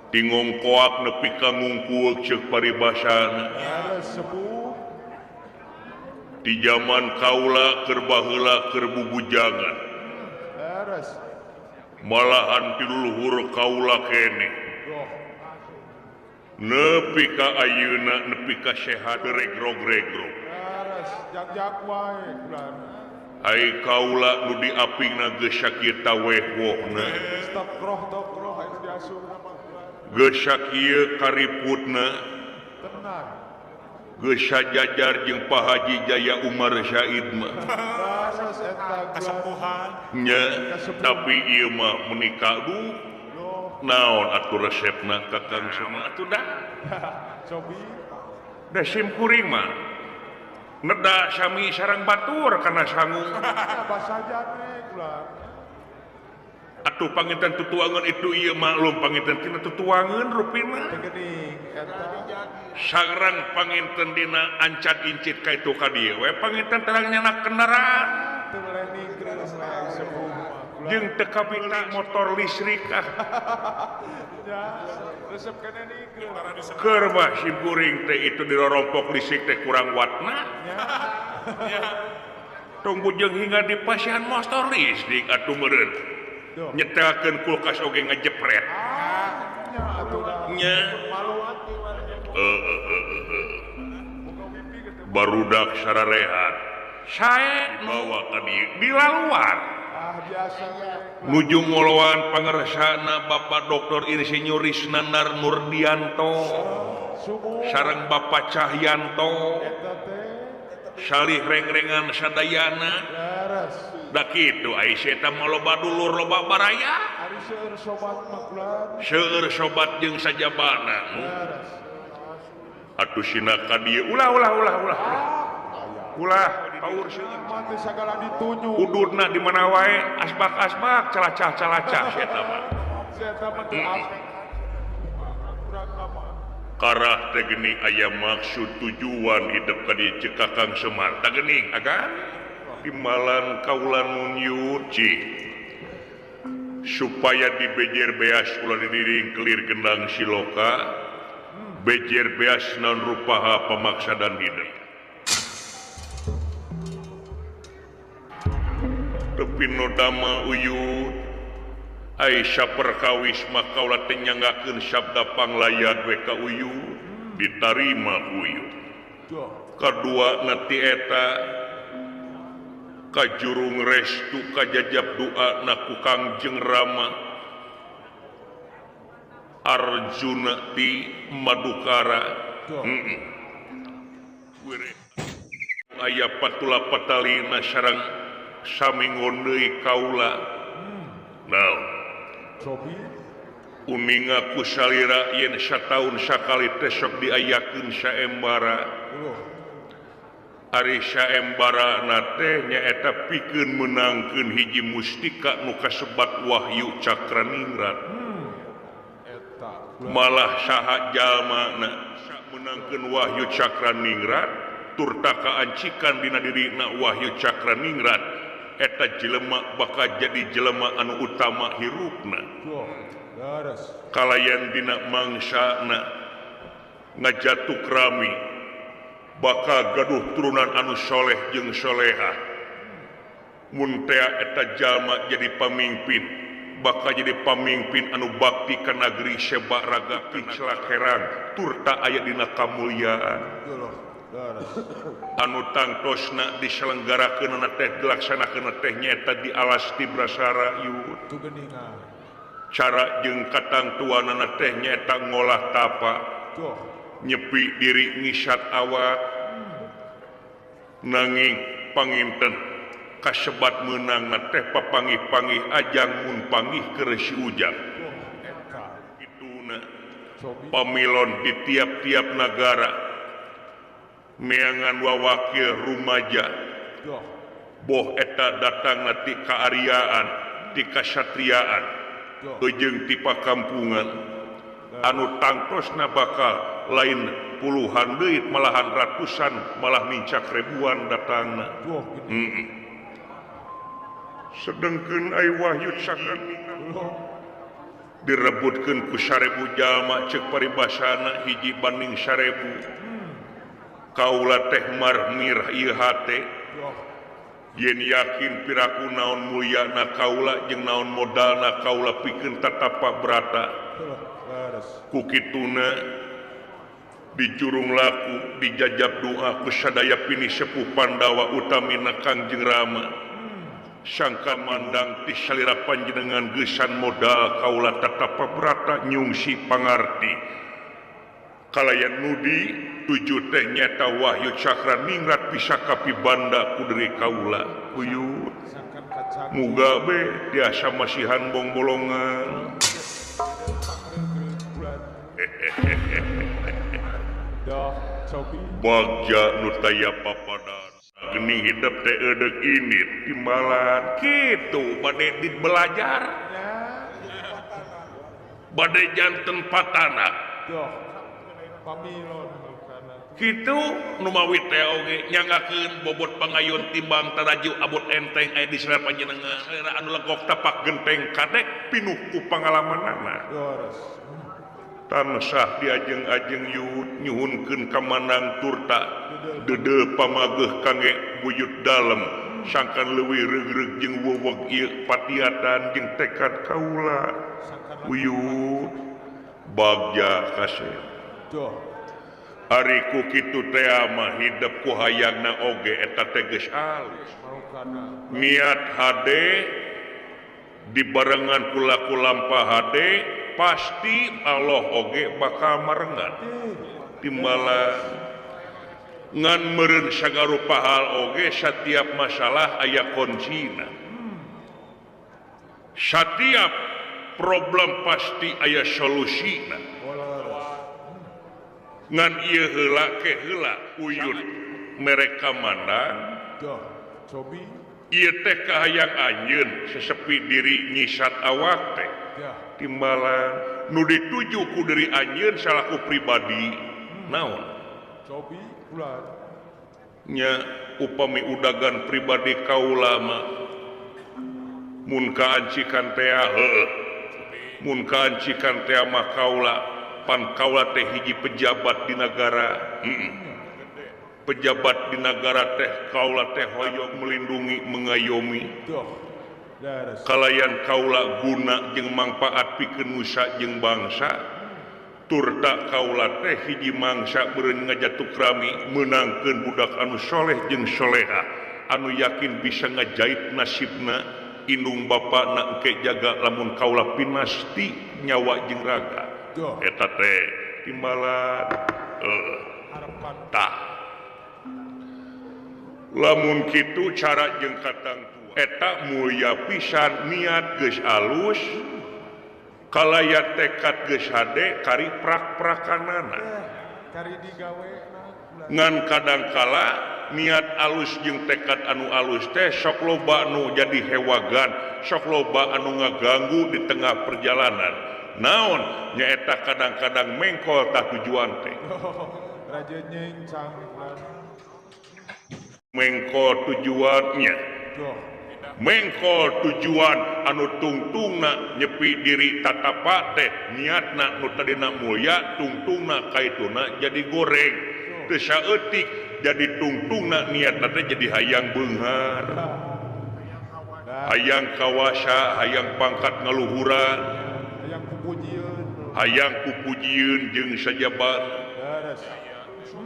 Tingong koak nepi ka ngungkueuk ceuk paribasana. Di zaman kaula keur baheula keur bubujangan. Malahan ti luluhur kaula keneh. Nepi ka ayeuna nepi ka sehat regrog-regrog. Ai kaula nu diapingna geus sakieu taweh wohna. Geus sakieu kariputna. Geus sajajar jeung Pak Haji Jaya Umar Said mah. Nya, tapi ieu mah meuni duh. Naon atuh resepna Kakang Semar atuh dah. Da sim kuring mah neda sami sareng batur kana sangu. Atuh panginten tutuangeun itu ieu maklum panginten tina tutuangeun rupina. Sareng panginten dina ancat incit ka itu ka dieu we panginten terang nyanak kendaraan. Jeung teu kabita motor listrik ah. Keur mah sim kuring teh itu dirorompok listrik teh kurang wattna. Tong bujeng hingga di pasihan motor listrik atuh meureun. Nyetelkeun kulkas oge ngejepret. Nya. Barudak sararehat. Sae bawa ka dieu dilaluan. Nuju ngoloan pangersana Bapak Dr. Insinyur Risnandar Nurdianto sareng Bapak Cahyanto salih rengrengan sadayana da kitu ai eta mah loba dulur loba baraya seueur sobat jeung sajabana atuh sina ka dieu ulah ulah ulah ulah ulah paur seueur ududna di mana wae asbak-asbak calacah-calacah eta mah karah teh geuning aya maksud tujuan hidup ka dieu ceuk Kakang Semar tah geuning agan dimalan kaula nu nyuci supaya dibejer beas ulah didiring kelir gendang siloka bejer beas naon rupaha pamaksadan hidup tepi nodama uyut Aisyah perkawis maka kaula teh nyanggakeun sabda panglayat we ka uyut ditarima uyut kadua na ti eta kajurung restu kajajab doa na ku Kangjeng Rama Arjuna ti Madukara aya patula patalina sareng sami ngondeui kaula naon uninga ku salira yen sataun sakali teh sok diayakeun saembara ari saembara na teh nyaeta pikeun meunangkeun hiji mustika nu kasebat Wahyu Cakraningrat malah saha jalma na meunangkeun Wahyu Cakraningrat turta kaancikan dina dirina Wahyu Cakraningrat eta jelema bakal jadi jelema anu utama hirupna kalayan dina mangsana ngajatuk rami bakal gaduh turunan anu soleh jeung solehah mun tea eta jalma jadi pamimpin bakal jadi pamimpin anu bakti ka nageri Seba Raga Kiclakerang turta aya dina kamulyaan anu tangtosna diselenggarakeun teh dilaksanakeun teh nyaeta di alas Tibrasara yut cara jeung katangtuanana teh nyaeta ngolah tapa nyepi diri ngisat awak nanging panginten kasebat meunangna teh papanggih-panggih ajang mun panggih keur si Ujang kituna pamilon di tiap-tiap nagara meangan wawakil rumaja boh eta datang ti kaariaan ti kasatriaan jeung ti pakampungan anu tangtosna bakal lain puluhan deui malahan ratusan malah nincak ribuan datangna sedengkeun ai Wahyu Cakraningrat Direbutkeun ku 1000 jalma ceuk paribasana hiji banding 1000. Kaula teh marmir ieu hate. Yen yakin piraku naon mulyana kaula jeung naon modalna kaula pikeun tatapa brata. Ku kituna dijurung laku dijajab doa ku sadaya pini sepuh Pandawa utamina Kangjeng Rama. Sangka mandang ti salira panjenengan geusan modal kaula tatapa brata nyungsi pangarti. Kalayan nudi tujuh teh nyata wahyu cakra ningrat bisa kapibanda ku diri kaula. Uyut muga be tiasa masihan bongbolongan. Bagja nu taya papadan geni hidup teh eudeuh ini timbalan kitu bade belajar bade janten patana kitu nu mawi teh oge nyangakeun bobot pangayun timbang taraju abot enteng aya di selera panjenengan selera anu legok tapak genteng kadek pinuh ku pangalamanana. Tansah diajeng-ajeng yut nyuhunkeun kamanang turta dede pamageuh kangge buyut dalem sangkan leuwih regreg jeung weweg ieu patiatan jeung tekad kaula. Uyut bagja kasep. Ari ku kitu teh mah hidep ku hayangna oge eta teh geus alus. Niat hade dibarengan ku laku lampah hade pasti Allah oge bakal marengan. Timbalan ngan meureun sagarupa hal oge setiap masalah aya kuncina. Setiap problem pasti aya solusina. Ngan ieu heula ke heula uyut mereka mandang ieu teh kahayang anjeun sesepi diri nyisat awak teh. Timbalan nu dituju ku diri anjeun salaku pribadi naon? Nya upami udagan pribadi kaula mah mun kaancikan teh heuh mun kaancikan teh mah kaula pan kaula teh hiji pejabat di nagara. Pejabat di nagara teh kaula teh hoyong melindungi mengayomi. Kalayan kaula guna jeung mangpaat pikeun nusa jeung bangsa turta kaula teh hiji mangsa beureun ngajatukrami meunangkeun budak anu soleh jeung soleha anu yakin bisa ngajait nasibna indung bapana engke jaga lamun kaula pinasti nyawa jeung raga. Eta teh timbalan tah lamun kitu cara jeung katang eta mulia pisan niat geus alus kalaya tekad geus hade kari prak-prakanana ngan kadangkala niat alus jeung tekad anu alus teh sok loba nu jadi hewagan sok loba anu ngaganggu di tengah perjalanan naon nyaeta kadang-kadang mengkol tah tujuan teh mengkol tujuannya mengkol tujuan anu tungtungna nyepi diri tatapa teh niatna nu tadina mulya tungtungna kaituna jadi goreng teu saeutik jadi tungtungna niatna teh jadi hayang beunghar hayang kawasa hayang pangkat ngaluhuran hayang pupujieun jeung sajabat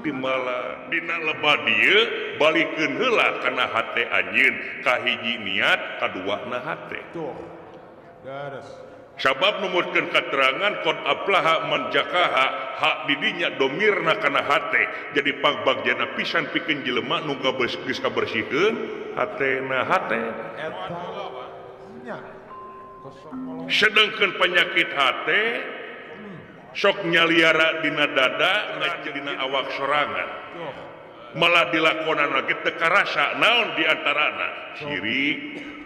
timala dina lebah dieu balikeun heula kana hate anjeun kahiji niat kaduana hate. Sabab numutkeun katerangan qad aflaha man zakaha hak didinya domirna kana hate jadi pangbagjana pisan pikeun jelema nu geus kabersihkeun hatena hate. Sedangkan penyakit hate sok nyaliara dina dada dina awak sorangan malah dilakonan lagi teu karasa naon di antarana sirik,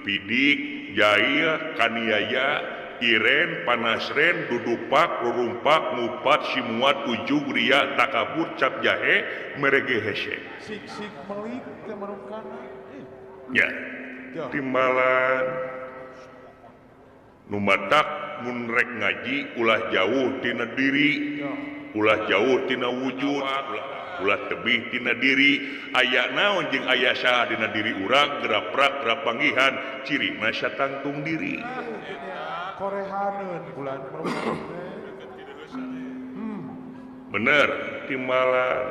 pidik, jail, kaniaya, iren, panasren, dudupak, rurumpak, ngupat, simuat, ujug, ria, takabur, cap jahe, merege hese. Sik-sik melik teh marukana. Ya, timbalan nu matak Matak mun rek ngaji ulah jauh tina diri, ulah jauh tina wujud, ulah tebih tina diri. Aya naon jeung aya saha dina diri urang geraprak gerapanggihan cirina satangtung diri. Korehaneun bulan bener timbalan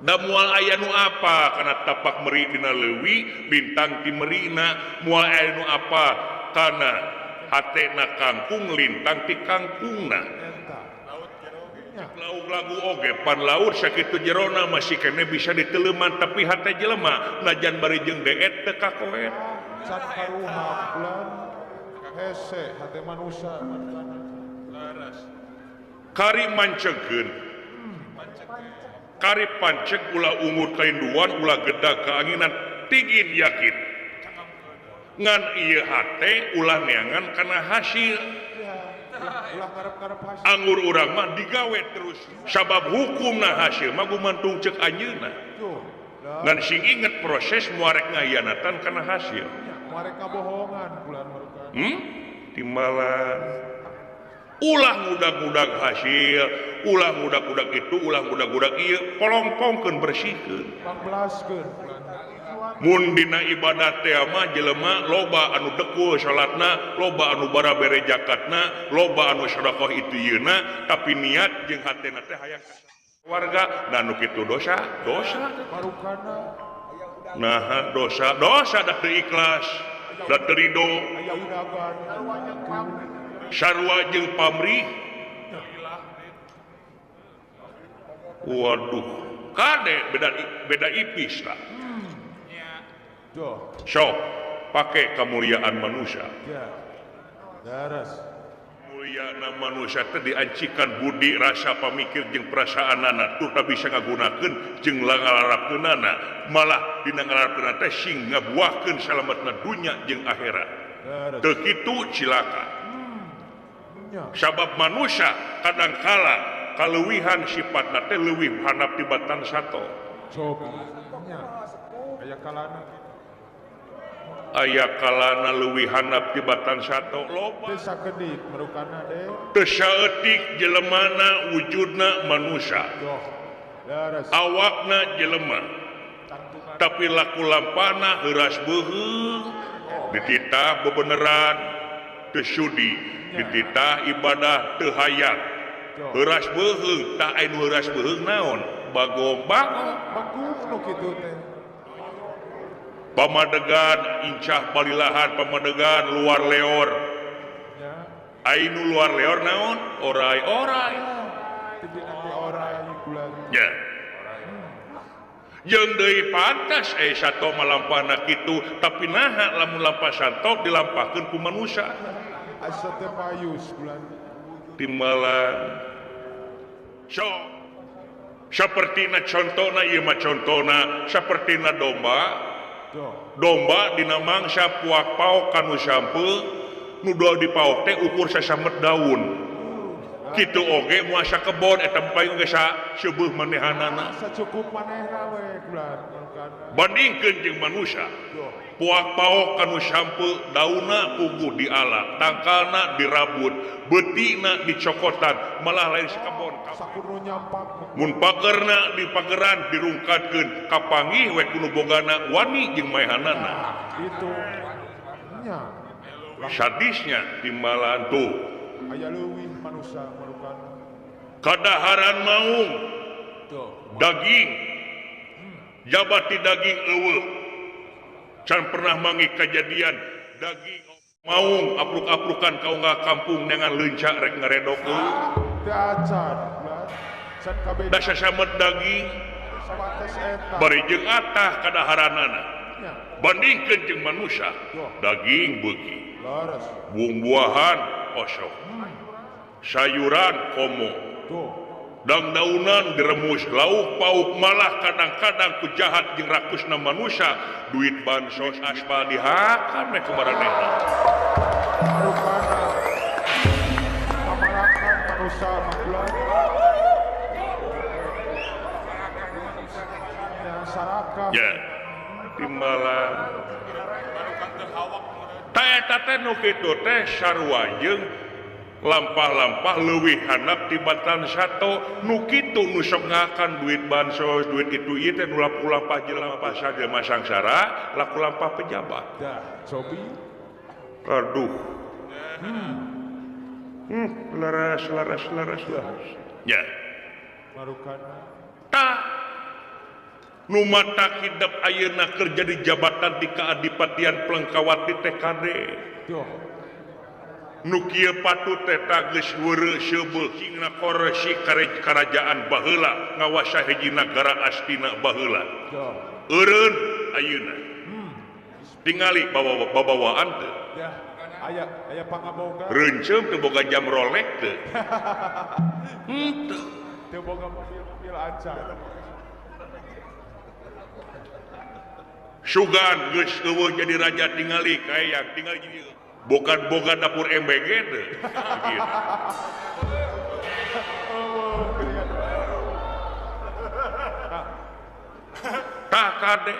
da moal aya nu apa kana tapak meri dina leuwi bintang ti merina, moal aya nu apa kana hatena kangkung lintang ti kangkungna. Lauk lagu oge pan laut sakitu jerona masih kene bisa diteleman tapi hate jelema najan bari jeung deet teu kakoet. Can karuham bulan hese hate manusia laras. Kari mancegeun. Kari panceg ulah ungur kainduan ulah gedag keanginan tingin yakin. Ngan ieu hate ulah neangan kana hasil. Anggur urang mah digawe terus sabab hukumna hasil mah gumantung cek anjeunna. Ngan sing inget proses moal rek ngahianatan kana hasil. Moal rek ngabohongan bulan marukan. Timbalan ulah ngudag-ngudag hasil, ulah ngudag-ngudag itu, ulah ngudag-ngudag ieu, polongpongkeun bersihkeun. Pangbelaskeun. Mun dina ibadah teh mah jelema loba anu dekul salatna, loba anu bara bere zakatna, loba anu sedekah itu yeuna, tapi niat jeung hatena teh hayang warga, nah nu kitu dosa, dosa. Nah, dosa, dosa da teu ikhlas, da teu ridho. Sarua jeung pamrih. Waduh, kade beda beda ipis lah. Sok pakai kemuliaan manusia. Muliana manusia teh diancikan budi rasa pamikir jeung perasaanana tur teu bisa ngagunakeun jeung ngalarapkeunana, malah dina ngalarapkeunana teh sing ngabuahkeun salametna dunya jeung akhirat. Teu kitu cilaka. Sabab manusia kadangkala kaleuwihan sifatna teh leuwih handap tibatan sato. Aya kalana aya kalana leuwih handap tibatan sato loba. Teu sakedik merukana deui. Teu saeutik jelemana wujudna manusia. Awakna jelema. Tapi laku lampana heuras beuheung, dititah bebeneran, teu sudi, dititah ibadah teu hayang. Heuras beuheung, tah anu heuras beuheung naon? Bagong-bagong. Bagus nu kitu teh. Pamadegan incah palilahan, pamadegan luar leor. Ainu luar leor naon? Orai-orai. Ya. Jeung deui pantas sato malampahna kitu, tapi naha lamun lampah sato dilampahkeun ku manusia. Asa teh payus bulan. Timbalan. So, sapertina contona ieu mah contona, sapertina domba. Domba dina mangsa puak paok kanu sampeu nu dipaok teh ukur sasamet daun. Kitu oge muasa kebon eta payung ge seubeah manehanana. Sacukup manehna we bulan. Bandingkeun jeung manusia. Puak paok kanu sampeu daunna puguh diala, tangkalna dirabut, beutina dicokotan, malah lain sakebon. Sakurnu nyampak. Mun pagerna dipageran dirungkatkeun, kapanggih we kudu bogana wani jeung maehanana. Itu nya. Sadisnya timbalan tuh. Aya leuwih manusia marukana. Kadaharan maung. Daging. Jabati daging eueuh. Can pernah manggih kejadian daging maung apruk-aprukan ka unggal kampung dengan leunca rek ngaredok eueuh. Teu acan. Da sasamet daging bari jeung atah kadaharanana. Bandingkeun jeung manusia, daging beuki, buah-buahan osok, sayuran komo, dangdaunan diremus, lauk pauk malah kadang-kadang ku jahat jeung rakusna manusia, duit bansos aspal dihakan we ku maranehna. Ya, timbalan. Ta eta teh nu kitu teh sarua jeung Lampah-lampah leuwih handap tibatan sato nu kitu nu sok ngakan duit bansos duit itu ieu teh nu laku lampah jelema sajelema sangsara laku lampah pejabat. Dah, cobi. Aduh. Laras laras laras laras. Ya. Marukana. Tah nu mata hidep ayeuna keur jadi jabatan di keadipatian Plengkawati teh kade. Duh. Nu kieu patut teh geus weureu seubeuh cingna koresi karajaan baheula ngawasa hiji nagara Astina baheula. Eureun ayeuna. Tingali babawaan teu. Aya aya pangaboga. Reunceum teu boga jam Rolex teu. Henteu. Teu boga mobil-mobil acan. Sugan geus eueuh jadi raja tingali kaayang tingali jadi bukan boga dapur MBG teh. Gitu. Tah kade.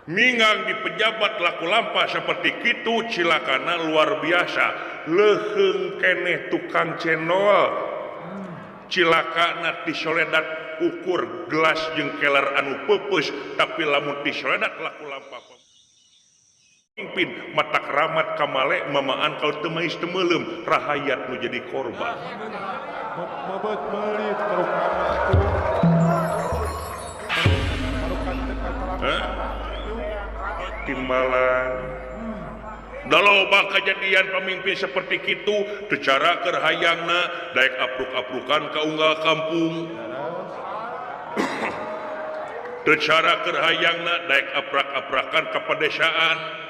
Ninggang di pejabat laku lampah seperti kitu cilakana luar biasa. Leuheung keneh tukang cendol. Cilakana ti soledat ukur gelas jeung keler anu peupeus tapi lamun ti soledat laku lampah pimpin mata keramat kamale mamaan kau temais temelem rahayat nu jadi korban. Mebet melit marukana atuh. Timbalan. Daloba kejadian pemimpin seperti kitu teu cara keur hayangna daek apruk-aprukan ka unggal kampung. Teu cara keur hayangna daek aprak-aprakan ka pedesaan.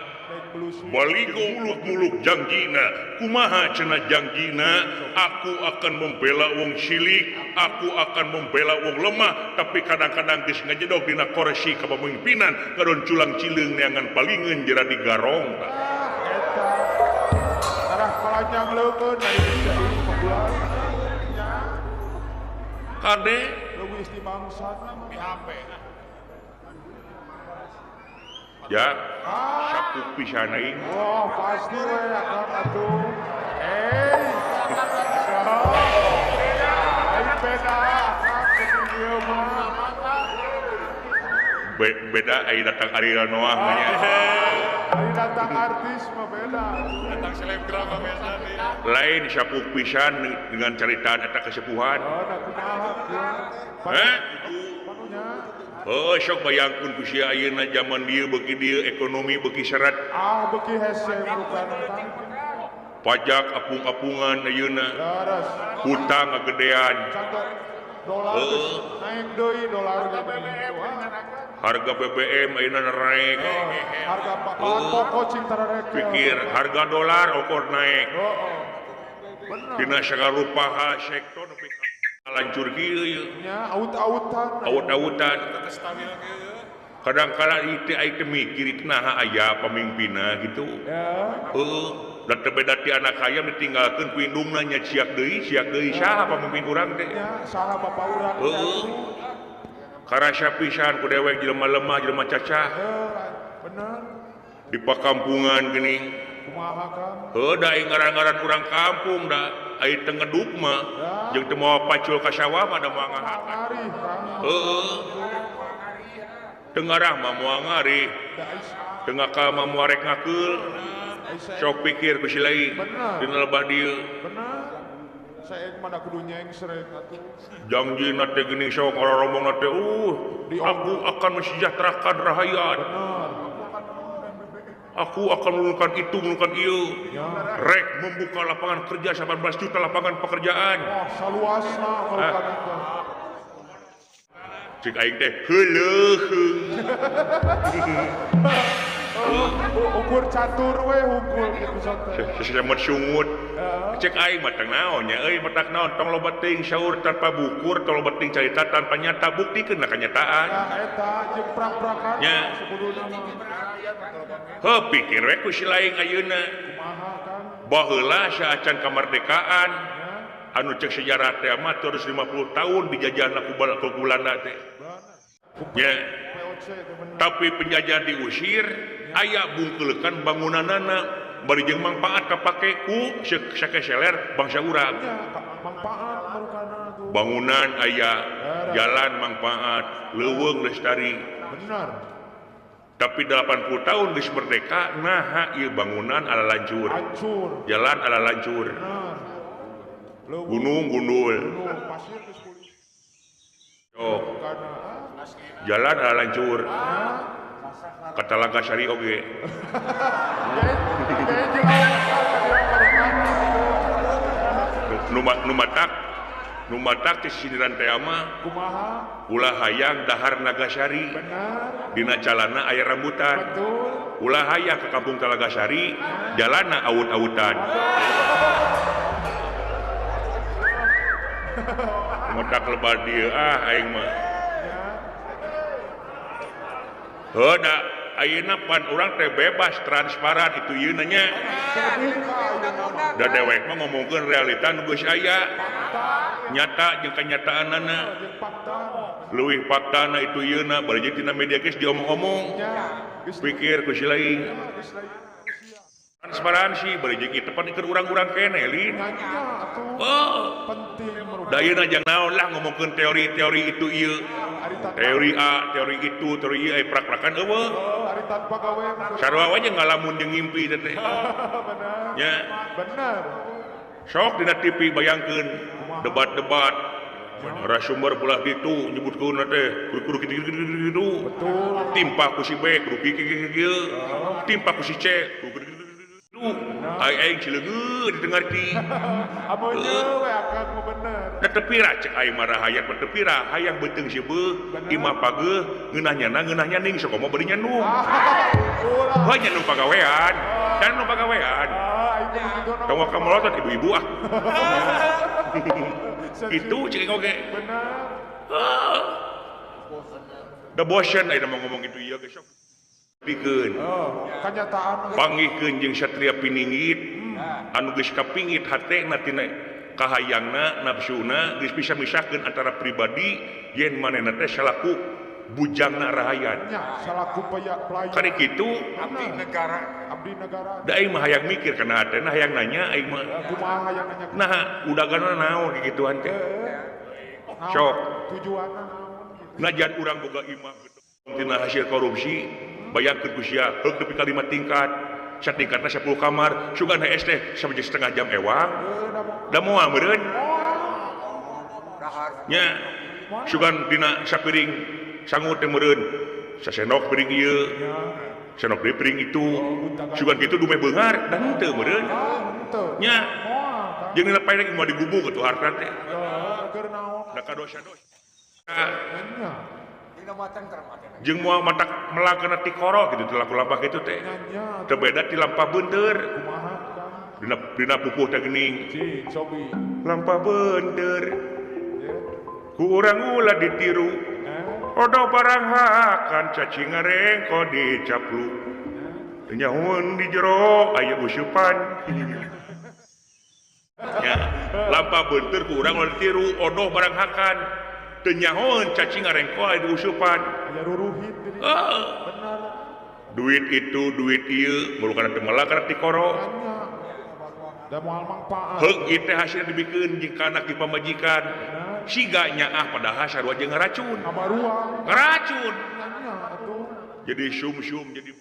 Baligo muluk-muluk jangjina kumaha cenah jangjina aku akan membela wong cilik aku akan membela wong lemah tapi kadang-kadang geus ngajedog dina koresi kepemimpinan ngadon culang cileung neangan palingeun jera digarong tah eta arah palanjang leukeun kade leuwih di bangsana di HP ya sapu pisan aing. Wah, pasti we akang atuh. Aing beda akang jeung ieu mah. Beda aing datang Ariel Noah mah nya. Aing datang artis mah beda. Datang selebgram mah beda. Lain sapu pisan dengan caritaan eta kesepuhan. Oh, da kumaha kieu. Heh? Oh, sok bayangkeun ku sia ayeuna zaman dieu beuki dieu ekonomi beuki seret. Ah, beuki hese bukan. Pajak apung-apungan ayeuna. Hutang ngagedean. Dolar naik deui dolar. Harga BBM ayeuna naik. Harga pangan pokok cing tararek. Pikir harga dolar ukur naik. Dina sagarupaha sektor nepi lancur kieu ieu. Nya aut-autan. Aut-autan. Kadang-kala ieu aing teh mikir naha aya pamimpinna gitu. Heeh, da teu beda ti anak hayam ditinggalkeun ku indungna nya siak deui saha pamimpin urang teh? Nya saha bapa urang. Heeh. Karasa pisan ku dewek jelema lemah jelema cacah. Bener. Di pakampungan geuning. Kumaha Kang? Heuh da aing ngaran-ngaran urang kampung da aing teu ngeduk mah jeung teu mawa pacul ka sawah mah da moal ngahakan. Heeh. Teu ngarah mah moal ngarih. Teu ngakal mah moal rek ngakeul. Sok pikir ku si lain dina lebah dieu. Bener. Saeng mah da kudu nyengsrek atuh. Jangjina teh geuning sok ngoromongna teh aku akan mensejahterakan rahayat. Bener. Aku akan menurunkan itu, menurunkan ieu. Rek membuka lapangan kerja 18 juta lapangan pekerjaan. Wah, saluasna marukan eta. Cek aing teh heuleuheung. Ukur catur we hungkul kitu teh. Seselemet sungut. Cek aing mah teu naon nya euy, matak naon tong loba teuing saur tanpa bukur, tong loba teuing carita tanpa nyata buktikeun na kenyataan. Nah eta jeung prak-prakan sakuduna mah. Heuh pikir we ku si laing ayeuna. Kumaha Kang? Baheula saacan kamardekaan anu cek sejarah teh mah 250 tahun dijajahna ku Belanda teh. Ya. Tapi penjajah diusir, aya bungkeulekan bangunanana. Bari jeung mangpaat kapake ku sakeseler bangsa urang. Bangunan aya, jalan mangpaat, leuweung lestari. Benar. Tapi 80 tahun geus merdeka naha ieu bangunan ala lancur. Jalan ala lancur. Gunung gundul. Oh. Jalan ala lancur. Kata Langkasari oge. Nu matak teh sindiran teh mah Kumaha? Ulah hayang dahar Nagasari. Benar. Dina calana aya rambutan. Betul. Ulah hayang ke kampung Talagasari, jalana awut-awutan. Motak lebar dieu ah aing mah. Heuh da ayeuna pan urang teh bebas transparan itu ieu nya. Da dewek mah ngomongkeun realita nu geus aya. Nyata jeung kenyataanana. Leuwih faktana itu ieu na bari jeung tina media geus diomong-omong. Pikir ku si lain. Transparansi bari jeung ieu pan keur urang-urang keneh lin. Oh, Penting merupakan. Da ayeuna jang naon lah ngomongkeun teori-teori itu ieu. Teori A, teori itu, teori ieu aya prak-prakan eueuh. Oh, ari tanpa gawe mah. Sarua we jeung ngalamun jeung ngimpi teh teh. Benar. Nya. Benar. Sok dina TV bayangkeun debat-debat narasumber belah ditu nyebutkeun teh kudu kitu kitu kitu kitu. Betul. Timpa ku si B kudu kieu kieu kieu. Timpa ku si C kudu kitu kitu kitu. Aing aing cileungeut didengar ti. Amunyeun we akang mah bener. Da teu pira cek aing mah rahayat mah teu pira hayang beuteung seubeuh imah pageuh ngeunah nyana ngeunah nyaning sok komo bari nyandung. Ulah. Heuh nyandung pagawean. Nyandung pagawean. Ah, aing kudu kitu. Tong ka melotot ibu-ibu ah. Itu cek aing oge. Benar. Da bosen ayeuna mau ngomong itu ieu ge sok. Pikeun. Oh, kenyataan. Panggihkeun jeung Satria Piningit anu geus kapingit hatena tina kahayangna nafsuna geus bisa misahkeun antara pribadi yen manehna teh salaku bujangna rahayan. Nya, salaku pelayan. Kari kitu abdi negara. Abdi negara. Da aing mah hayang mikir kana hatena hayang nanya aing mah. Kumaha hayang nanya? Nah, udagana naon kikituan teh? Sok Tujuanna naon gitu. Najan urang boga imah tina hasil korupsi bayangkeun ku sia heuk nepi ka 5 tingkat satingkatna 10 kamar sugan hees teh sampai setengah jam ewang da moal meureun nya sugan dina sapiring sangu teh meureun sasendok piring ieu sendok deui piring itu sugan kitu dumeh beunghar da henteu meureun nya jeung dina pae moal digubug atuh harta teh Keur naon? Da kadosa-dosa Nya. Jeung moal matak melakana tikoro gitu teh laku lampah kitu teh Nya. teu beda ti lampah beunteur Kumaha Kang? Dina dina pupuh teh geuning Cik, cobi. Lampah beunteur Ya. ku urang ulah ditiru Eh, odo barang hakan cacing ngarengko dicapluk teu nyahoeun di jero aya usupan nya lampah beunteur ku urang ulah ditiru odo barang hakan teu nyahoeun cacing ngarengko aya di usupan. Aya ruruhit jadi. Heeh. Benar. Duit itu duit ieu merupakan teu melak tikoro. Nya. Da moal mangpaat. Heuk ieu teh hasilna dibikeun jeung ka anak di pamajikan siga nyaah padahal sarua jeung ngaracun. Ngabaruang. Ngaracun. Nya atuh. Jadi sum-sum jadi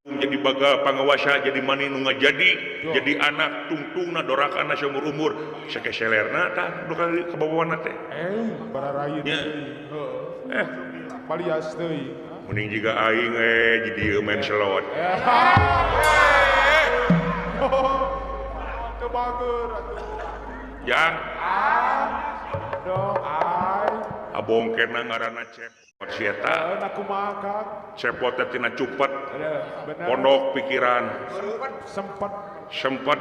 jadi baga pangawasa jadi mani nu ngajadi jadi anak tungtungna dorakana seumur umur sakeselerna tah nu kabawana teh. Eh, bararayeun Nya. deui. Heeh. Eh, Balias deui. Mending jiga aing jadi ieu main slot. Teu bager atuh. Jang Dong, ai. Abongkena ngaranna cepot si eta. Heeh, na kumaha Kang? Cepot teh tina cupet Bener. pondok pikiran. Sempet sempet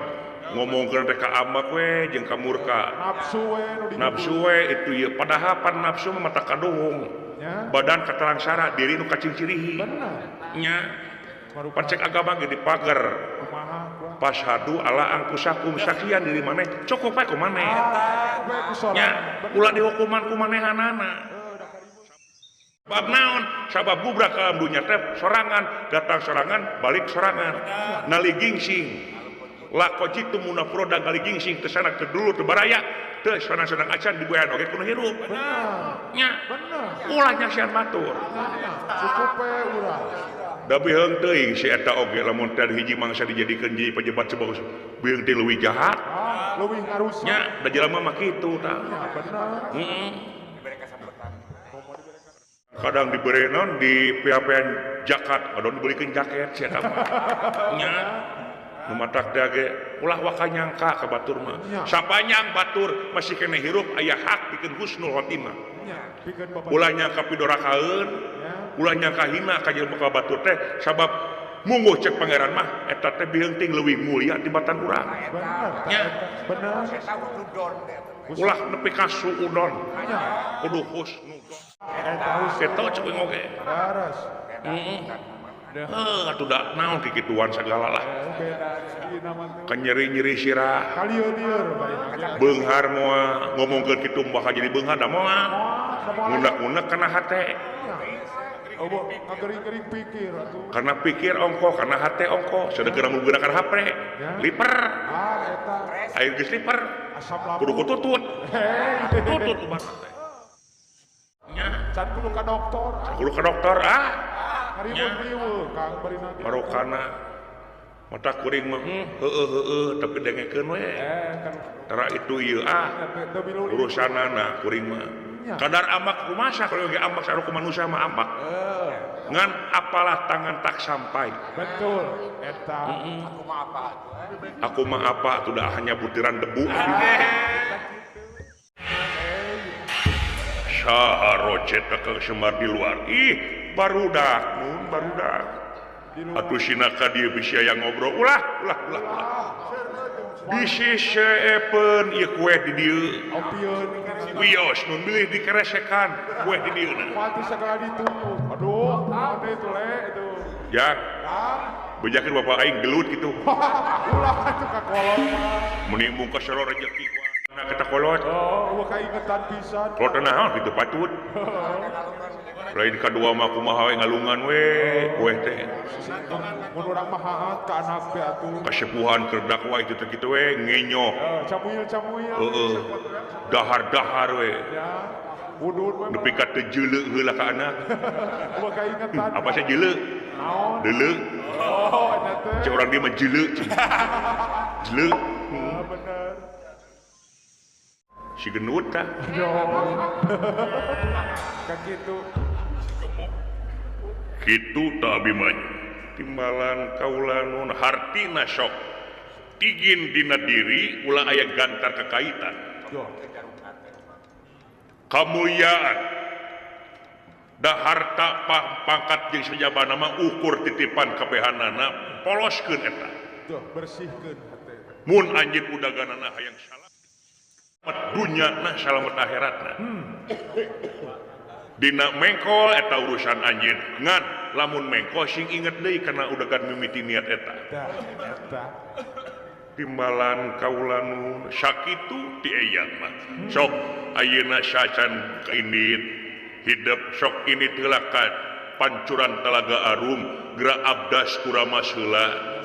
ngomongkeun teh ka amak we jeung ka murka. Nafsu we nu di Nafsu we itu ieu padahal pan nafsu mah mata kadohong. Nya. Badan katalangsara diri nu kacingcirihi. Bener. Nya pan cek agama ge dipager. Kumaha kuah? Fashhadu ala anfusakum saksian diri maneh cukup we ku maneh. Ah, we ku Nya sorangan. ulah dihukuman ku manehanana. Bab naon sabab gubrak ka alam dunya teh sorangan, datang sorangan, balik sorangan. Naligingsing. Lakojitu munafroda ngaligingsing teu sana ke dulu teu baraya teu sanang-sanang acan diboehan oge kudu hirup. Nya. Ulah nyaksian batur. Cukup we urang. Da biheung teuing si eta oge lamun teh hiji mangsa dijadikeun jadi pejabat sebagus biheung teh leuwih jahat. Leuwih ngarusak. Nya, da jelema mah kitu tah. Bener. Heeh. Kadang diberi non di PHP-an jakat, kadang dibelikan jaket si eta mah. Nya. Nu matak dage ulah waka nyangka ka batur mah. Sapanyang batur masih keneh hirup aya hak pikeun husnul khotimah. Ulah nyangka pidorakaeun, ulah nyangka hina ka jelema ka batur teh sabab mungguh cek pangeran mah eta teh biheung ting leuwih mulia tibatan urang. Bener. Nya. Bener. Ulah nepi ka suudon. Kudu husnudon. Eta cek oge. Leres. Heeh. Atuh da naon kikituan sagala lah. Kan nyeri-nyeri sirah. Beunghar moal ngomongkeun kitu bakal jadi beunghar da moal. Ngunek-ngunek kana hate. Karena pikir ongkoh, karena hate ongkoh, sadeukeuh menggunakan HP, liper. Air geus liper. Kudu kututut. Tutut ubat teh. Nya. Can kudu ka dokter. Kudu ka dokter ah. Marokana mata kuring mah heueuh heueuh tapi dengekeun we. Tara itu ieu ah urusanana kuring mah. Kadar amak rumasa kalau ge amak saru ku manusia mah amak. Ngan apalah tangan tak sampai. Betul eta. Aku mah apa atuh. Aku mah apa atuh dah hanya butiran debu. Saha rocet ka Semar di luar. Ih barudak nun barudak atuh sinaka dieu bisi aya ngobrol ulah ulah ulah ulah bisi seepeun ieu kue di dieu wios nun bilih dikeresekan kue di dieu na mati sagala ditutup aduh ade itu le itu jak bejakeun bapak aing gelut kitu ulah atuh ka kolot meni mung ka sero rejeki kuana kita kolot oh eueuh kaingetan pisan kolot naon kitu patut lain kadua mah kumaha we ngalungan we kue teh mun urang mah haat ka anak teh atuh kasepuhan keur dakwah itu teh kitu we ngenyoh camuil-camuil heeh dahar-dahar we udud we nepi ka teu jeuleuh heula ka anak eueuh kaingetan apa sih jeuleuh naon deuleuh oh eta teh cek urang dieu mah jeuleuh jeuleuh bener si gendut tah ka kitu kitu ta Abimanyu timbalan kaula nun hartina sok tigin dina diri ulah aya gantar kekaitan kamulyaan da harta pangkat jeung sajabana mah ukur titipan kabehanana poloskeun eta bersihkeun hate mun anjeun udaganana hayang salamet dunyana salamet akhiratna. Dina mengkol eta urusan anjeun ngan lamun mengkol sing inget deui kana udagan mimiti niat eta timbalan kaula nun sakitu ti eyang mah sok ayeuna sacan kaindit hidup sok ini heula ka pancuran Talaga Arum geura abdas kuramas heula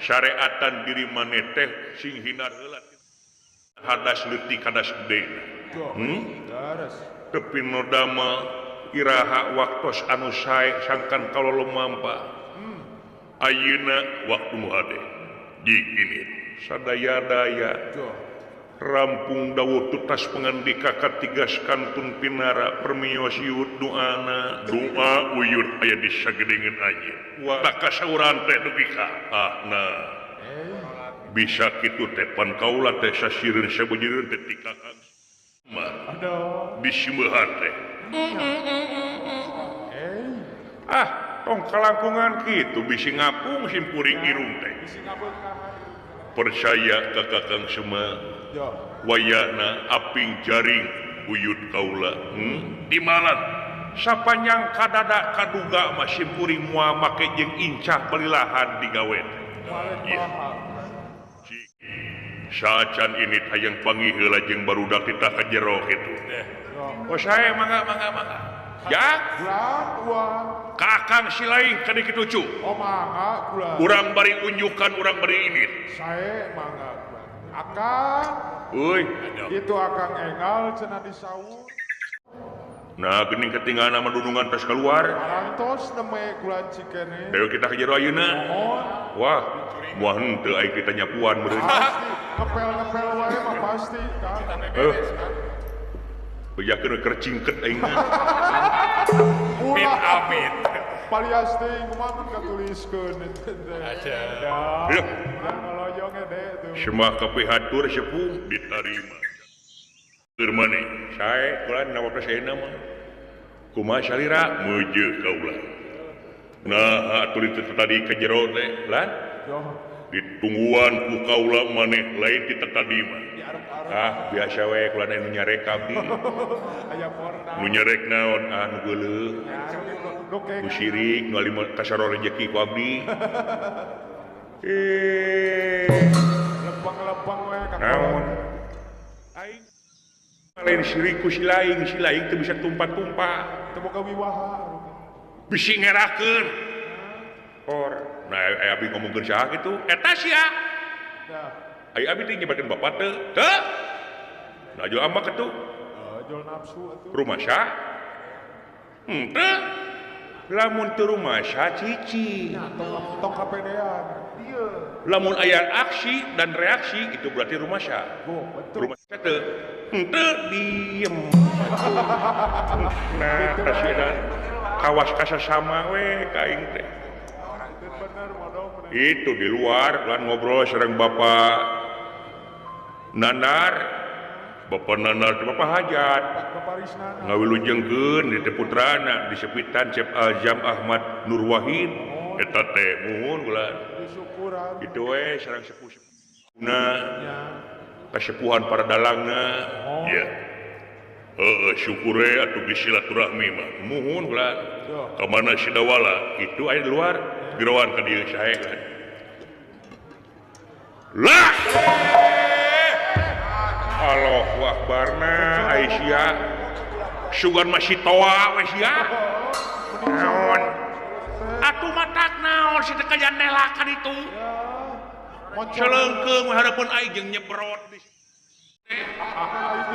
syariatan diri maneh teh sing hindar heula hadas leutik hadas gede. Tepi nodama iraha waktos anu sae sangkan kalau lumampa ayeuna waktu nu hade diinit sadaya-daya rampung dawuh tutas pangandika katigas kantun pinara permios yut doana doa uyut aya di sagedengeun anjeun tak kasauran teh dugi ka ahna bisa kitu teh pan kaula teh sasireun sabujureun teh ti Kakang Semar disimeuhan teh ah tong kalangkungan kitu bisi ngapung simpuring irung teh percaya ka Kakang Semar wayana aping jaring uyut kaula dimalan sapanjang kadada kaduga mah simpuring moal make jeung incah belilahan digawe teh. Sacan ini hayang panggih heula jeung barudak titah ka jero kitu. Oh sae mangga mangga mangga. Ya kakang silaing ka dikitu cu. Oh mangga kula. Urang bari unjukan urang bari ini. Sae mangga kula. Akang. Euy, itu akang engal cenah disawu. Nah geuning ketinggalan nama dunungan tos keluar. Parantos neme kula cikene. Dewe kita ke jero ayeuna. Wah, moal henteu ai kita nyapuan meureun. Ngepel-ngepel wae mah pasti Kang. Heuh. Bejakeun keur cingket aing. Amit amit. Palias teuing kumaha mun katuliskeun eta teh. Aja. Yeuh. Ngaloyong ede tuh. Semah kapihatur sepuh ditarima. Keur maneh sae kula dina waktu ayeuna mah. Kumaha salira meujeuh kaula. Nah atuh itu tadi ke jero teh lan. Ditungguan ku kaula maneh lain ti tadi mah. Ah biasa we kula nu nyarek abdi. Nu nyarek naon ah nu geuleuh. Nu sirik nu alima kasaro rejeki ku abdi. Lempang-lempang we ka naon. Aing lain sirik ku si laing teu bisa tumpah-tumpah. Teu boga wiwaha. Bisi ngerakeun. Or, nah aya abdi ngomongkeun saha kitu? Eta sia. Ai abdi teh nyebatkeun bapak teu. Teu. Nah jual ambak atuh. Jual nafsu atuh. Rumah sah? Henteu. Lamun teu rumah sah cici. Tong kapedean. Lamun aya aksi dan reaksi itu berarti rumah sah. Oh, betul. Rumah sah teu. Henteu diem. Nah, kasieun kawas kasasama we ka aing teh. Itu di luar lan ngobrol sareng Bapak Nanar. Bapak Nanar teh Bapak Hajat. Ngawilujengkeun di teh putrana di sepitan Cep Azam Ahmad Nur Wahid eta teh muhun kula. Itu we sareng sepuh-sepuhna. Kasepuhan para dalangna. Ya. Heeh syukur we atuh geus silaturahmi mah. Muhun kula. Ka mana Sidawala? Itu aya di luar. Geroan ka dieu sae kan. Lah. Allahu akbarna Aisyah. Sugan masih toa we sia. Naon? Atuh matak naon si teh kajan nelakan itu. Celeungkeung hareupeun aing jeung nyebrot di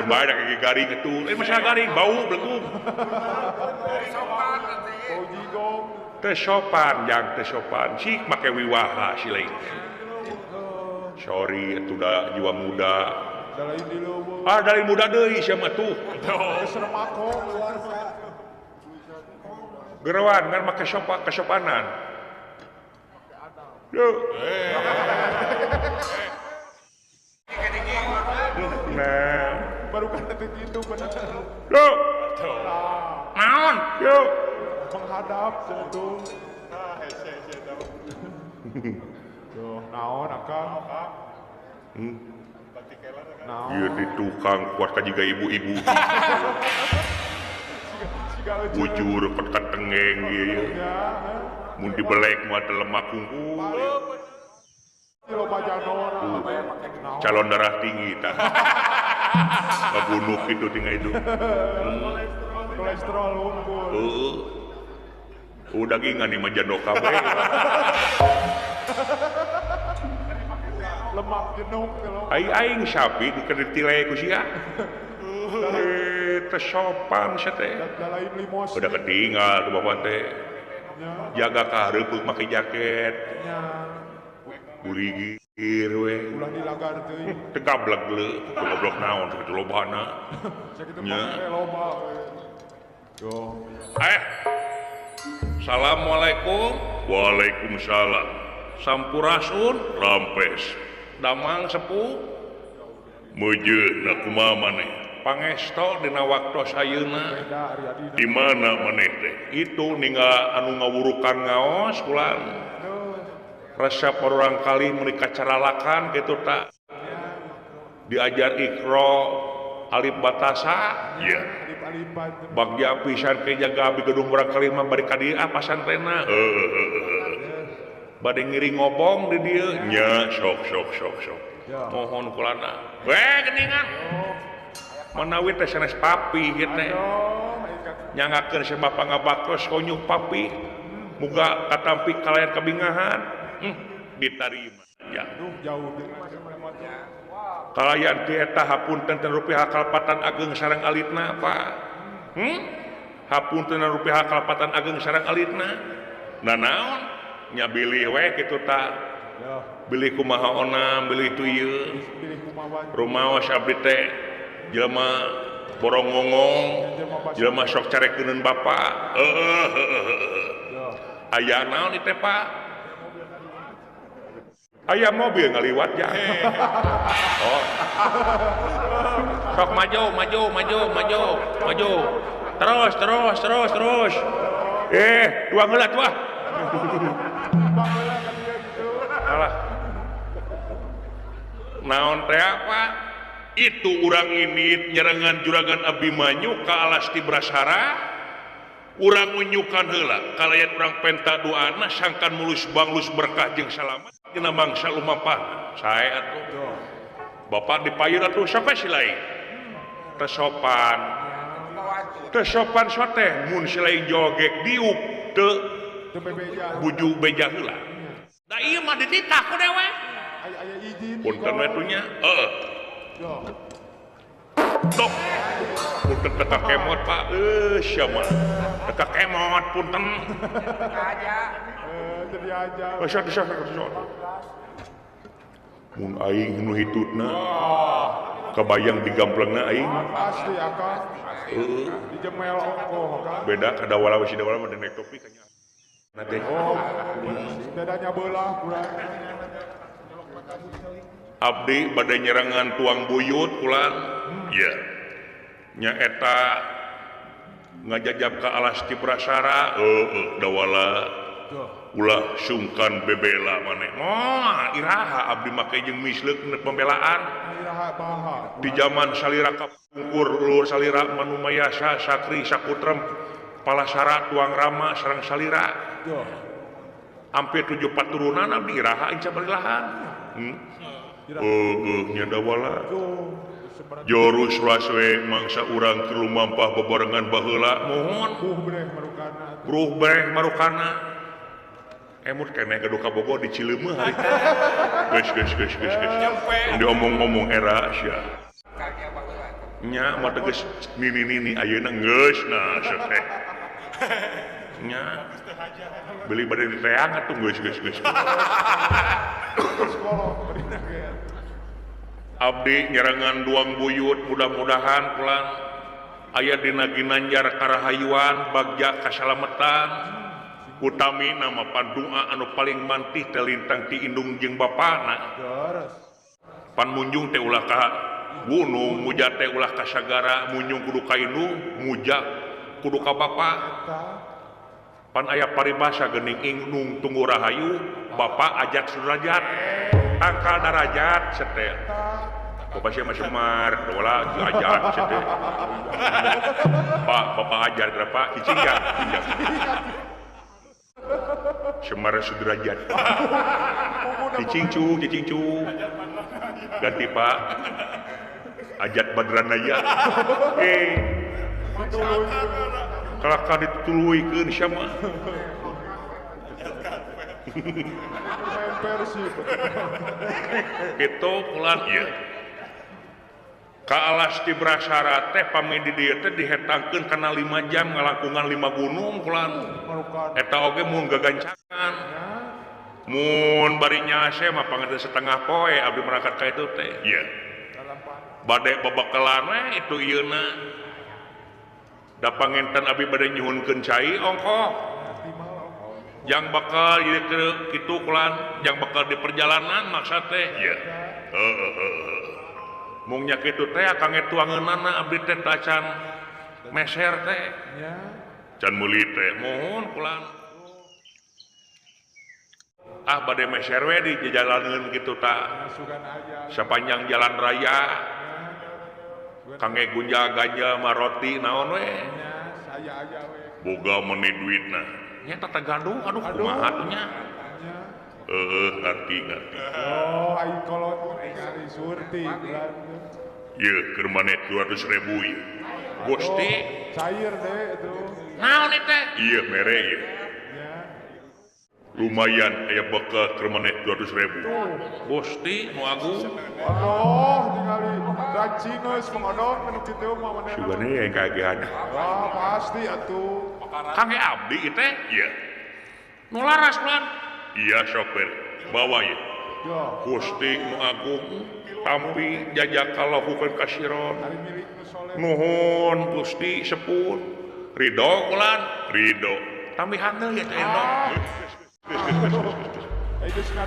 Bae da gigi garing atuh. Masalah garing bau blegug. Teu sopan jang teu sopan sik make wiwaha si lain. Sorry atuh da jiwa muda. Ah dari muda deui sia mah tuh. Geroan ngan make sopan kesopanan. Duh. Nah, baru kan detik itu bener. Duh. Naon? Yuk. Menghadap tuh. Nah, hese hese tuh. Naon akang? Ieu di tukang kuat ka jiga ibu-ibu. Bujur kot ka tengeng ieu. Mun dibelek mah teh lemak kungkul. Calon darah tinggi tah. Ngabunuh kitu tinggal itu. Kolesterol unggul. Heeh. Udah dagingan nih mah jando kabeh. Lemak jenuh kalau. Aing sapi dikeritile ku sia. Teh sopan sia teh. Udah ketinggal tuh bapak teh. Jaga kahareup make jaket. Burigir we. Ulah dilagar teuing. Teu gablek leu, teu goblok naon sakitu lobana. Sakitu make loba we. Yo. Assalamualaikum. Waalaikumsalam. Sampurasun rampes. Damang sepuh. Meujeuh kumaha maneh? Pangesto dina waktos ayeuna. Di mana maneh teh? Itu ninggal anu ngawurukan ngaos kula. Resep orang kali meuni kacaralakan kitu ta. Diajar Iqra alif batasa ya. Bagja pisan ke jaga abdi gedung urang kali mah bari ka dieu ah pasantrenna. Bade ngiring ngobong di dieu nya sok sok sok sok. Mohon kulana. We geuningan. Manawi teh sanes papi kieu teh. Nyangakeun sebab pangabaktos konyuk papi. Muga katampi kalayan kabingahan. Ditarima. Ya. Kalayan ti eta hapunten ten rupiah kalepatan ageng sareng alitna Pak. Hapunten rupiah kalepatan ageng sareng alitna. Nah naon? Nya bilih we kitu ta. Bilih kumaha onam, bilih tu ieu. Rumaos abdi teh jelema borong ngongong, jelema sok carekeuneun bapa. Heeh. Aya naon ieu teh Pak? Aya mobil ngaliwat ya. Oh. Sok maju, maju, maju, maju, maju. Terus, terus, terus, terus. Dua heula tuh ah. Alah. Naon teh apa? Itu urang ini nyerangan juragan Abimanyu ka alas Tibrasara. Urang unyukan heula kalayan urang penta doana sangkan mulus banglus berkah jeung salamat dina mangsa lumampah. Sae atuh. Bapak dipayun atuh sampai silai. Teu sopan. Teu sopan soteh mun silai jogek diuk teu buju beja heula. Da ieu mah dititah ku dewe. Aya izin. Punten we tuh nya. Heeh. Tok. Punten teka kemot Pak. Sia mah. Teka kemot punten. Aja. Jadi aja. Sok sok sok. Mun aing nu hitutna. Kabayang digamplengna aing. Asli akang. Heeh. Dijemel ongkoh kan. Beda kadawala wis dawala mah naik topi kanya. Nah teh. Oh. Bedanya belah kurang. Abdi bade nyerangan tuang buyut pulang. Iya. Nya eta ngajajab ka alas Ciprasara, heueuh dawala. Ulah sungkan bebela maneh. Moal iraha abdi make jeung misleuk pembelaan. Iraha baha. Di zaman salira kapungkur luhur salira Manumayasa Sakri Sakutrem Palasara Tuang Rama sareng salira. Hampir 7 paturunan abdi iraha inca balilahan. Nya dawala. Jorus laswe mangsa urang keur lumampah bebarengan baheula mohon. Bruh breh marukana. Emut keneh gaduh kabogoh di Cileumeuh harita. Geus geus geus geus geus. Diomong-omong era sia. Nya mah tegas nini-nini ayeuna geus nah sia teh. Nya beli bade diteang atuh geus geus geus. Abdi nyerangan duang buyut mudah-mudahan pulang aya dina ginanjar karahayuan bagja kasalametan utami nama pandua anu paling mantih teh lintang ti indung jeung bapana pan munjung teh ulah ka gunung muja teh ulah ka sagara munjung kudu ka indung muja kudu ka bapa pan aya paribasa geuning indung tunggu rahayu bapa ajat sudrajat tangkal darajat setel. Bapak siapa Semar, dola ajat setel. Pak, bapak ajar berapa? Cicing ya, Semar sudrajat. Cicing cu, cicing cu. Ganti Pak. Ajat Badranaya. Kalakah dituluikeun siapa? Itu pulang ieu. Ka alas Tibrasara teh pami di dieu teh dihetangkeun kana 5 jam ngalangkungan 5 gunung pulang. Eta oge mun gagancangan. Mun bari nyase mah pangeun setengah poe abdi berangkat ka itu teh. Ieu. Bade babakalan we itu ieuna. Da panginten abdi bade nyuhunkeun cai ongkoh. Yang bakal gitu kulan, yang bakal di perjalanan maksa teh. Iya. Mung nya kitu teh akang tuangeunana abdi teh tacan meser teh. Can meuli teh mohon kulan. Ah bade meser we di jalaneun kitu ta. Sapanjang jalan raya. Kangge gunja ganja maroti naon we. Boga meuni duitna. Nya tata gaduh, aduh kumaha tuh nya. Ngerti ngerti. Oh, aing kolot ningali surti. Ieu keur maneh 200.000 ieu. Gusti cair deh itu. Naon teh? Iya mere ieu. Lumayan aya bekal keur maneh 200.000. Gusti nu agung. Aduh ningali rancing geus mengodong anu kitu mah manehna. Sugane yang kagehan. Wah pasti atuh. Kangge abdi ieu teh? Iya. Nu laras ulan. Iya sopir, bawa ieu. Gusti nu agung tampi jajaka lahukeun kasiron. Nuhun Gusti sepun. Ridho ulan, ridho. Tambihan deui teh ridho.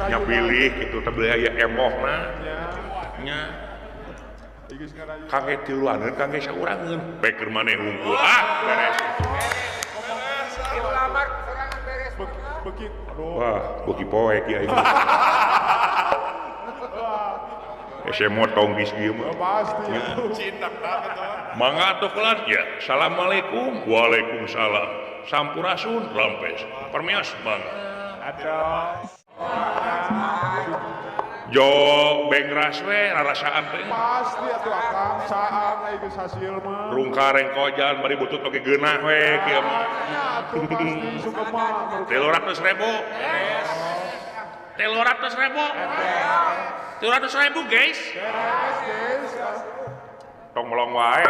Nya pilih kitu teh beli aya emohna. Nya. Kangge tiluaneun kangge saurangeun. Peker maneh hungkul. Ah, beres. Wah, beuki poek ieu aing. Ese motong geus ieu mah. Pasti. Mangga atuh kelar ya. Assalamualaikum. Waalaikumsalam. Sampurasun rampes. Permios mangga. Aduh. Jo bengras we rarasaan teh. Pasti atuh akang saang ai geus hasil mah. Rungka rengkojan bari butut oge geunah we kieu mah. Atuh pasti sugema. 300.000. 300.000. 300.000 guys. Beres guys. Tong melong wae.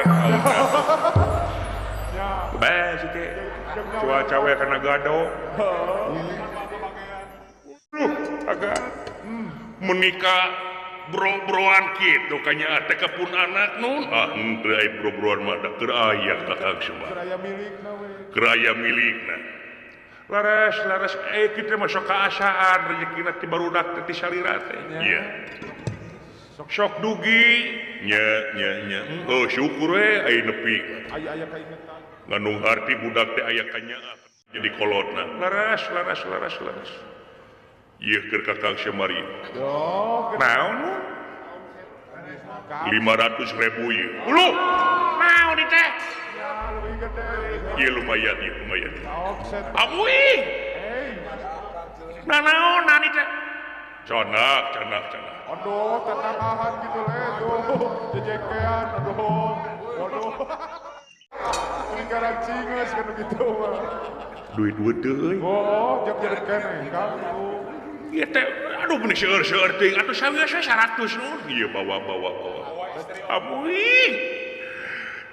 Beh sih teh. Cuaca we kana gado. Agak menikah bro-broan kitu kanya teh kepun anak nun. Ah henteu ai bro-broan mah da keur aya Kakang Semar. Keur aya milikna we. Keur aya milikna. Laras laras kitu mah sok kaasaan rejekina ti barudak teh ti salira teh. Iya. Sok dugi nya nya nya. Oh syukur we ai nepi. Aya aya kaingetan. Ngandung arti budak teh aya kanyaah jadi kolotna. Laras laras laras laras. Ieu keur Kakang Semar ieu. Naon? 500.000 ieu. Uluh. Naon ieu teh? Ieu lumayan ieu lumayan. Amuy. Nah naon ieu teh? Canak canak canak. Aduh, tenangahan gitu le tuh. Jejekean aduh. Waduh. Lingkaran cingeus kan gitu mah. Duit duit euy. Oh, jam jare keneh Kang itu. Ieu teh aduh meni seueur-seueur teuing atuh sawios we 100 nun. Ieu bawa bawa bawa. Amuy.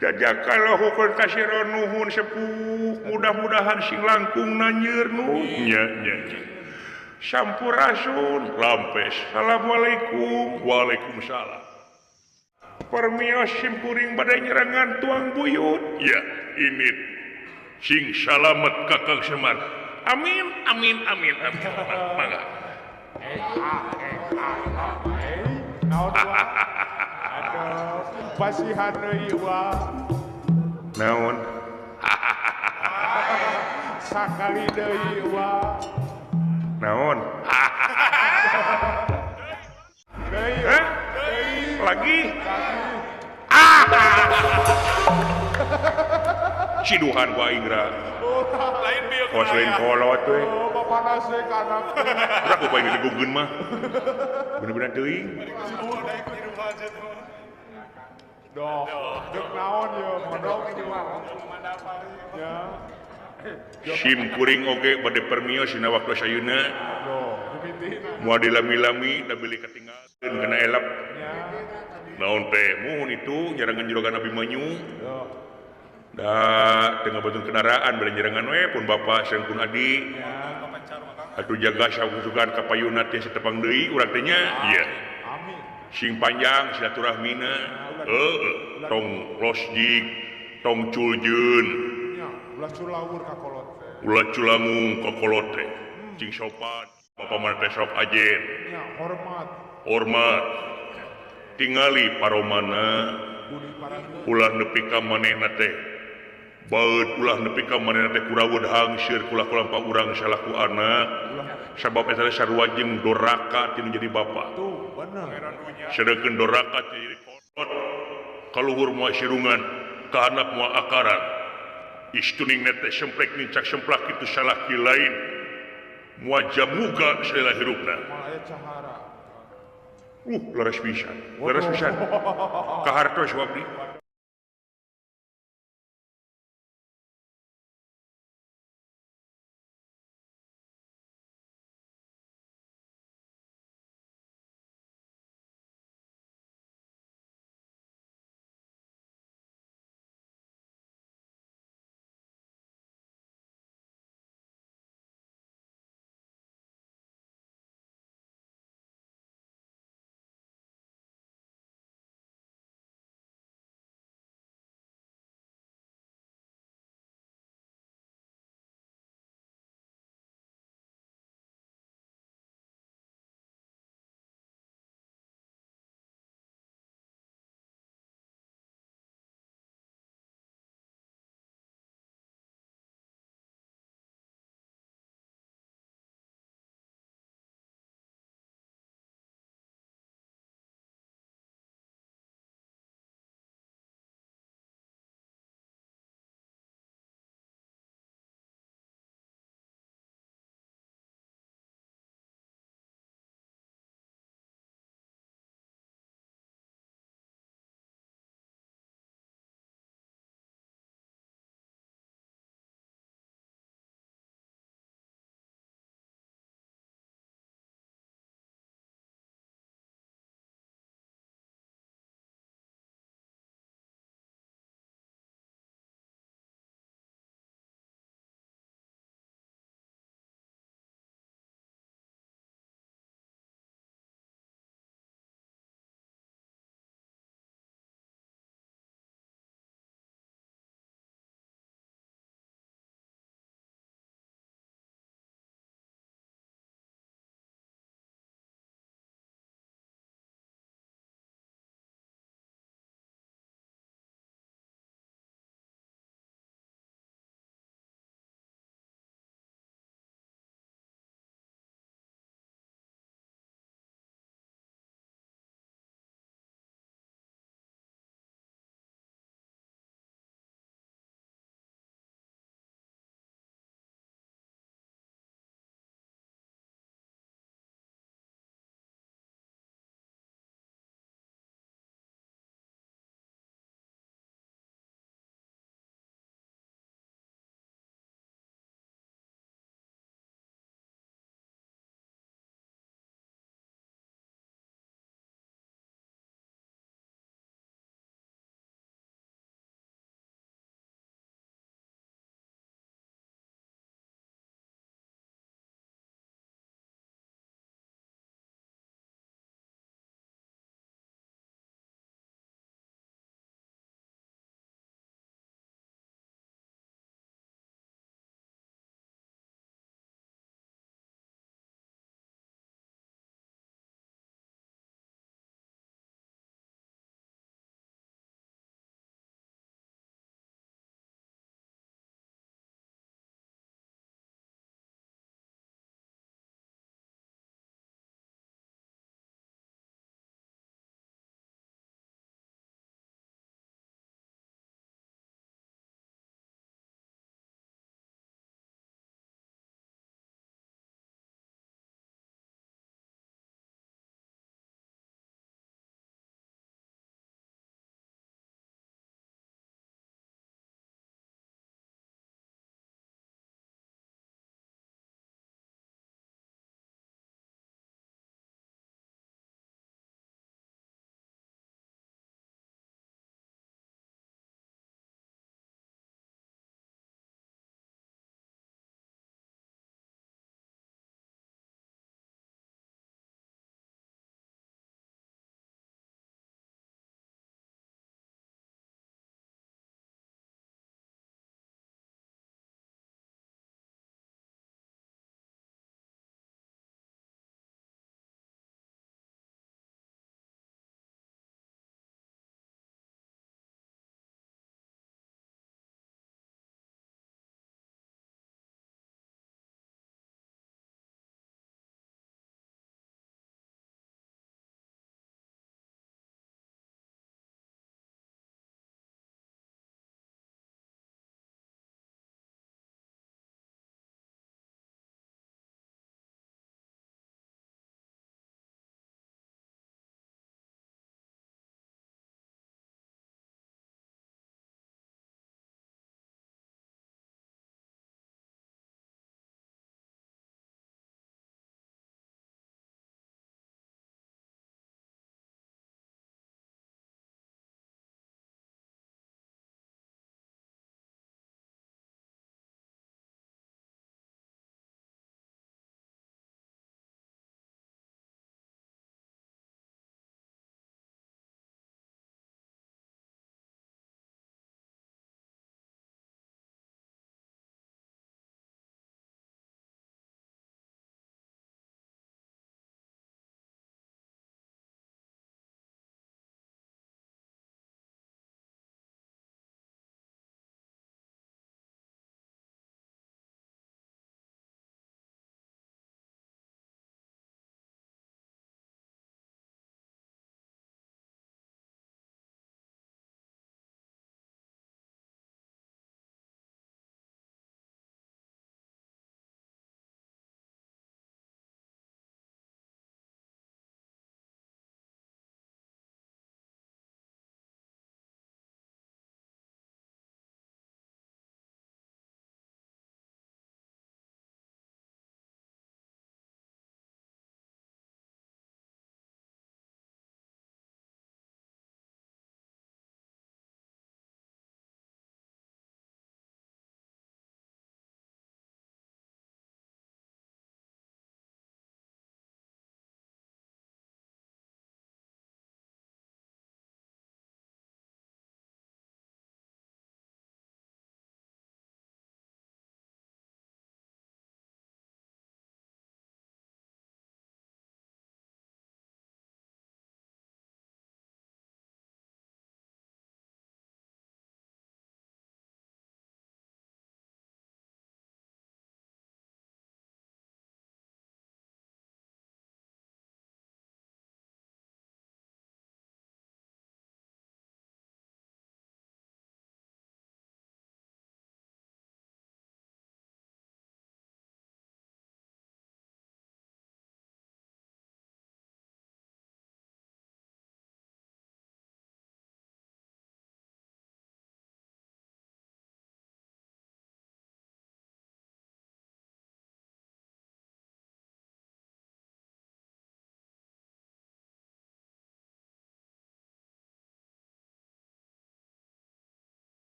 Jajaka lahukeun kasiro nuhun sepuh, mudah-mudahan sing langkung nanyeur nun. Nya nya. Sampurasun rampes. Assalamualaikum. Waalaikumsalam. Permios simkuring badai nyerangan tuang buyut. Ya, ini sing salamet Kakang Semar. Amin amin amin amin. Mangga. Aduh, pasihan deui wah. Naon? Sakali deui wah. Naon? Hah? Lagi? Ah! Ciduhan ku aing ra. Lain bieu. Kos lain kolot we. Oh, panas we ka anak. Urang ku aing digeuggeun mah. Bener-bener teuing. Doh, deuk naon ieu modong ya. Sim kuring oge bade permios dina waktu ayeuna. Moal dilami-lami da bilih katinggalkeun kana elep. Naon teh muhun itu nyerangan juragan Abimanyu. Da teu ngabantu kendaraan bade nyerangan we pun bapa sareng pun adi. Atuh jaga sakusugan ka payuna teh satepang deui urang teh nya. Iya. Sing panjang silaturahmina. Heueuh, tong losjik, tong culjeun. Ulah culawur ka kolot teh. Ulah culangung ka kolot teh. Cing sopan, bapa mah teh sok ajen. Nya hormat. Hormat. Tingali paromana. Ulah nepi ka manehna teh. Baeud ulah nepi ka manehna teh kurawud hangseur kula-kula urang salaku anak. Sabab eta teh sarua jeung doraka tinu jadi bapa. Tuh, bener. Sedengkeun doraka teh jadi kolot. Kaluhur moal sirungan, ka handap moal akaran. Istuning nete semplek nincak semplak itu salaki lain moal jamuga salila hirupna. Laras pisan. Laras pisan. Kahartos abdi.